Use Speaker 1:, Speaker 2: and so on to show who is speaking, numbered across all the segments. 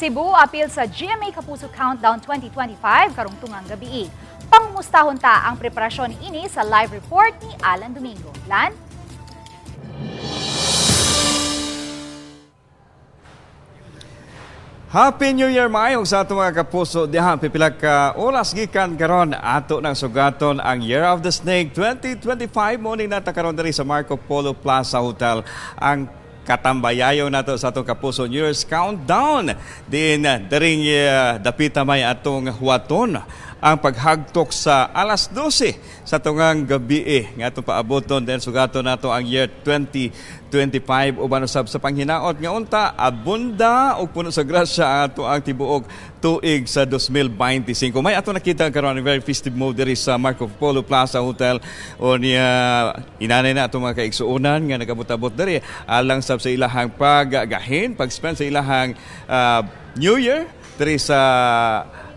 Speaker 1: Cebu apil sa GMA Kapuso Countdown 2025 karong tungang gabii. Pangumustahon ta ang preparasyon ini sa live report ni Alan Domingo. Lan?
Speaker 2: Happy New Year, maayong sa ato mga kapuso diha. Pipila ka oras gikan karon, ato nang sugaton ang Year of the Snake 2025. Mo ni nata karon diri sa Marco Polo Plaza Hotel ang katambayayo nato sa atong Kapuso New Year's Countdown din diring dapita may atong huwaton ang paghagtok sa alas 12 sa tungang gabi nga atong paaboton. Then sugaton nato ang year 2025 uban usab sa panghinaot nga unta abunda ug puno sa grasya ang ato ang tibuok tuig sa 2025. May ato nakita karon ang very festive mode diri sa Marco Polo Plaza Hotel o niya inanay na atong mga kaigsuonan nga nagabot-abot diri alang sab sa ilahang paggahin, pag-spend sa ilahang New Year diri sa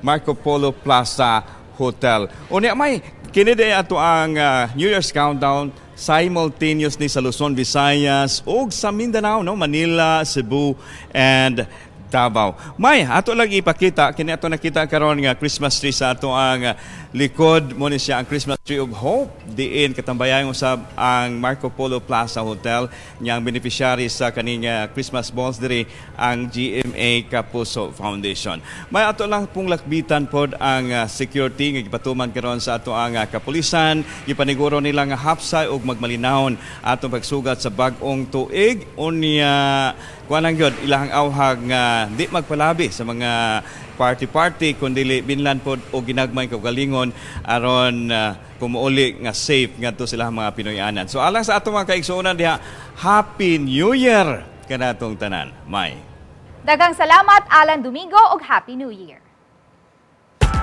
Speaker 2: Marco Polo Plaza Hotel. Unya may kini di ato ang New Year's Countdown simultaneous ni sa Luzon, Visayas ug sa Mindanao, no, Manila, Cebu and Davao. May ato lang ipakita kini ato nakita karon nga Christmas tree sa ato ang likod. Mo ni siya ang Christmas Tree of Hope diin katambayan usab ang Marco Polo Plaza Hotel. Niyang beneficiary sa kaning Christmas balls diri ang GMA Kapuso Foundation. May ato lang pong lakbitan pod ang security nga gipatuman karon sa ato ang kapulisan. Gipaniguro nila nga hapsay ug magmalinawon atong pagsugat sa bag-ong tuig. Unya kuan lang gyud ilahang awhag nga di magpalabi sa mga party-party kundi binlan pod og ginagmay kaugalingon aron kumuuli nga safe ngadto sila mga Pinoyanan. So alang sa atong mga kaigsuonan diha, Happy New Year kanatong tanan. May.
Speaker 1: Daghang salamat, Alan Domingo, ug Happy New Year.